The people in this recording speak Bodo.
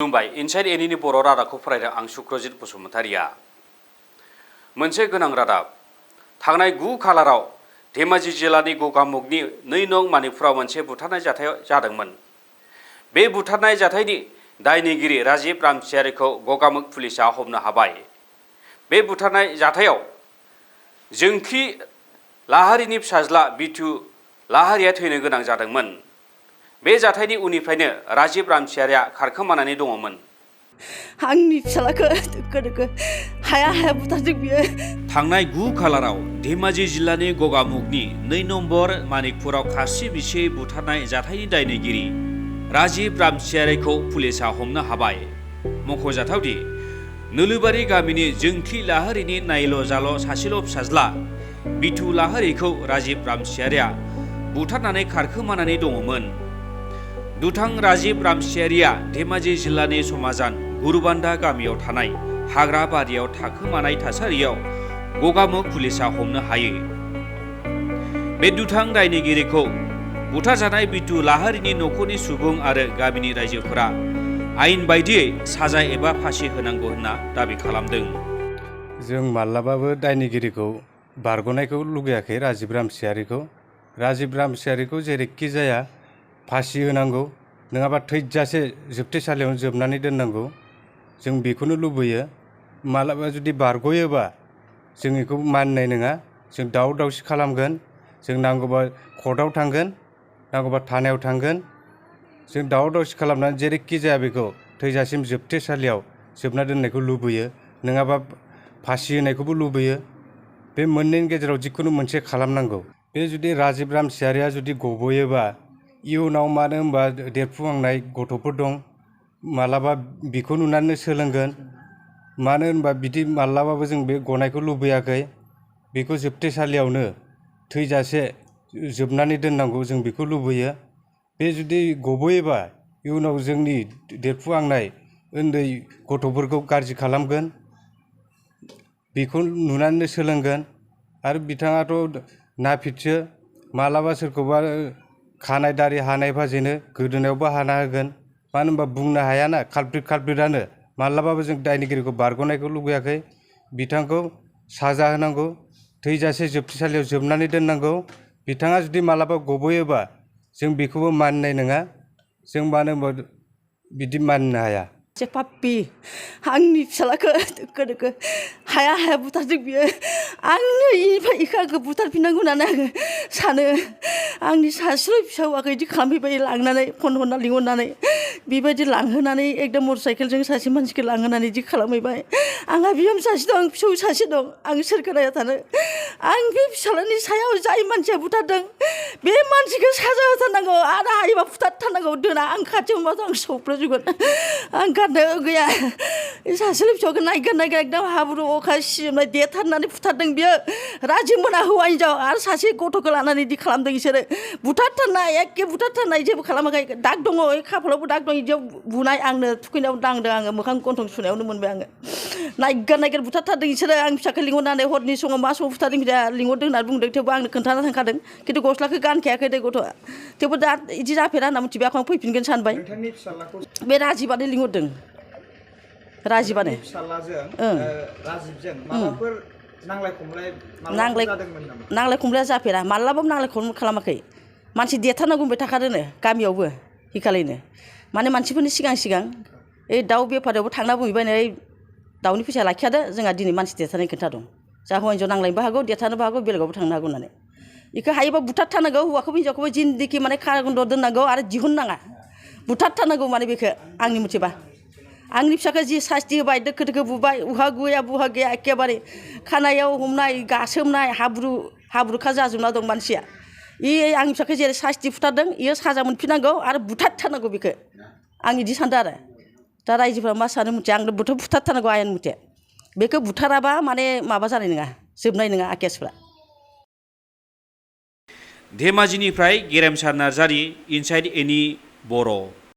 खुलुमबाय इनसाइड एनिनि बर' रादाबखौ फरायदों आं सुक्रजित बसुमतारिया। मोनसे गोनां रादाब। थांनाय 9 खालाराव धेमाजि जिल्लानि गगामुगनि 2 नं मानिकपुराव मोनसे बुथारनाय जाथाय जादोंमोन। बे बुथारनाय जाथायनि दायनिगिरि राजीव रामसियारिखौ गगामुग पुलिसा हमनो हाबाय। बे बुथारनाय जाथायाव जोंख्रि लाहारिनि फिसाज्ला बिथु लाहारिया थैनो गोनां जादोंमोन। बे जाथायनि उननिफ्रायनो राजीव रामसियारिया खारखोमानानै दङमोन। आंनि फिसालाखौ दोखो हाया बुथारदों बियो। थांनाय 9 खालाराव धेमाजि जिल्लानि गगामुगनि 2 नम्बर मानिकपुराव खासि बिसियै बुथारनाय जाथायनि दायनिगिरि राजीव रामसियारिखौ पुलिसा हमनो हाबाय। मख'जाथावदि नोलोबारि गामिनि जोंख्रि लाहारिनि नायल' जाल' सासेल' फिसाज्ला बिथु लाहारिखौ राजीव रामसियारिया बुथारनानै खारखोमानानै दङमोन। दुथां राजीव रामसियारिया धेमाजि जिल्लानि समाजान गुरुबान्दा गामियाव थानाय हाग्रा बारियाव थाखोमानाय थासारियाव गगामुग पुलिसा हमनो हायो। बे दुथां दायनिगिरिखौ बुथारजानाय बिथु लाहारिनि नखरनि सुबुं आरो गामिनि रायजोफोरा आयेन बायदियै साजा एबा फासि होनांगौ होनना दाबि खालामदों। जों माब्लाबाबो दायनिगिरिखौ बारग'नायखौ लुगैयाखै। राजीव रामसियारिखौ जेरैखि जाया फासि होनांगौ, नङाबा थैजासे जोबथेसालियावनो जोबनानै दोननांगौ। जों बेखौनो लुबैयो। मालाबा जुदि बारग'योबा जों बेखौ मानिनाय नङा। जों दावराव दावसि खालामगोन। जों नांगौबा कर्टआव थांगोन, नांगौबा थानायाव थांगोन। जों दावराव दावसि खालामनानै जेरैखि जाया बेखौ थैजासिम जोबथेसालियाव जोबना दोननायखौ लुबैयो, नङाबा फासि होनायखौबो लुबैयो। बे मोननैनि गेजेराव जिखुनु मोनसे खालामनांगौ। बे जुदि राजीव रामसियारिया जुदि गबोयोबा इयुनाव मानो होनबा देरफुहांनाय गथ'फोर दं, मालाबा बिखौ नुनानै सोलोंगोन। मानो होनबा बिदि मालाबाबो जों बे गनायखौ लुबैयाखै। बेखौ जोबथेसालियावनो थैजासे जोबनानै दोननांगौ, जों बेखौ लुबैयो। बे जुदि गबोयोबा इयुनाव जोंनि देरफुहांनाय उन्दै गथ'फोरखौ गाज्रि खालामगोन, बेखौ नुनानैनो सोलोंगोन। आरो बिथाङाथ' नापिदसो, मालाबा सोरखौबा खानाय दारि हानाय फाजेनो गोदोनायावबो हाना होगोन। मानो होनबा बुंनो हायाना, कालप्रिटआनो। मालाबाबो जों दायनिगिरिखौ बारग'नायखौ लुगैयाखै। बिथांखौ साजा होनांगौ, थैजासे जोबथेसालियाव जोबनानै दोननांगौ। बिथाङा जुदि मालाबा गबोयोबा जों बेखौबो मानिनाय नङा। जों मानो होनबा बिदि मानिनो हाया। पाप्पि आंनि फिसालाखौ दोखो हाया बुथारदों बियो। आंनो इखौ आंखौ बुथारफिननांगौ होननानै आङो सानो। आंनि सासेल' फिसाखौ इदि खालामफैबाय, लांनानै फन हरना लिंहरनानै बेबायदि लांहोनानै एकदम मटर साइकेलजों सासे मानसिखौ लांहोनानै इदि खालामहैबाय। आंहा बिहामजो सासे दं, फिसौ सासे दं। आं सोरखौ नायना थानो। आं बे फिसालानि सायाव जाय मानसिया बुथारदों बे मानसिखौ साजा होथारनांगौ आरो हायोबा बुथारथारनांगौ। दोना आं खाथियाव नुबाथ' आं सौग्रावजोबगोन। आं गारनो गैया। सासेल' फिसाखौ नायगोन एकदम हाब्रु अखा सिजोबनाय देथारनानै बुथारदों बियो। राजीव मोना हौवा हिनजाव आरो सासे गथ'खौ लानानै इदि खालामदों बिसोरो। बुथारथारनाय, एखे बुथारथारनाय, जेबो खालामाखै। दाग दङ, खाफालावबो दाग दं, इदियाव बुनाय। आंनो थुखैनायाव दांदों, आङो मोखां गन्थं सुनायावनो मोनबाय आङो। नायगोन बुथारथारदों बिसोरो। आं फिसाखौ लिंहरनानै हरनि समाव मा समाव बुथारदों बिदा लिंहरदों होननानै बुंदों। थेवबो आंनो खोन्थाना थांखादों। खिन्थु गस्लाखौ गानखायाखै दे गथ'आ। थेवबो दा इदि जाफेरा होनना मिथिबाय आं फैफिनगोन सानबाय। बे राजीबानो लिंहरदों। राजीबानो नांलाय खमलाया जाफेरा। मालाबाबो नांलाय खमलाय खालामाखै। मानसि देरथारनांगौ होनबाय थाखादोंनो गामियावबो हिखालैनो। माने मानसिफोरनि सिगां ओइ दाउ बेफारियावबो थांना बुंहैबायनो, ओइ दाउनि फैसा लाखियादो, जोंहा दिनै मानसि देरथारनाय खोन्थादों। जा हौवा हिनजाव नांलायनोबो हागौ, देरथारनोबो हागौ, बेलेगावबो थांनो हागौ होननानै। बेखौ हायोबा बुथारथारनांगौ, हौवाखौबो हिनजावखौबो जिन्दिखि माने कारागन्द'आव दोननांगौ आरो दिहुननाङा। बुथारथारनांगौ माने बेखौ आंनि मथेबा। आंनि फिसाखौ जि सास्ति होबाय, दोखो बुबाय, उहा गैया एखेबारे खानायाव हमनाय, गासोमनाय, हाब्रुखा जाजोबना दं मानसिया। आंनि फिसाखौ जेरै सास्ति बुथारदों इयो साजा मोनफिननांगौ आरो बुथारथारनांगौ बेखौ। आं बिदि सानदों आरो। दा रायजोफ्रा मा सानो मिथिया, आंनो बुथारथारनांगौ आयेन मथे। बेखौ बुथाराबा माने माबा जानाय नङा, जोबनाय नङा केसफ्रा। धेमाजिनिफ्राय गेरेमसा नार्जारि, इनसाइड एनि बर'।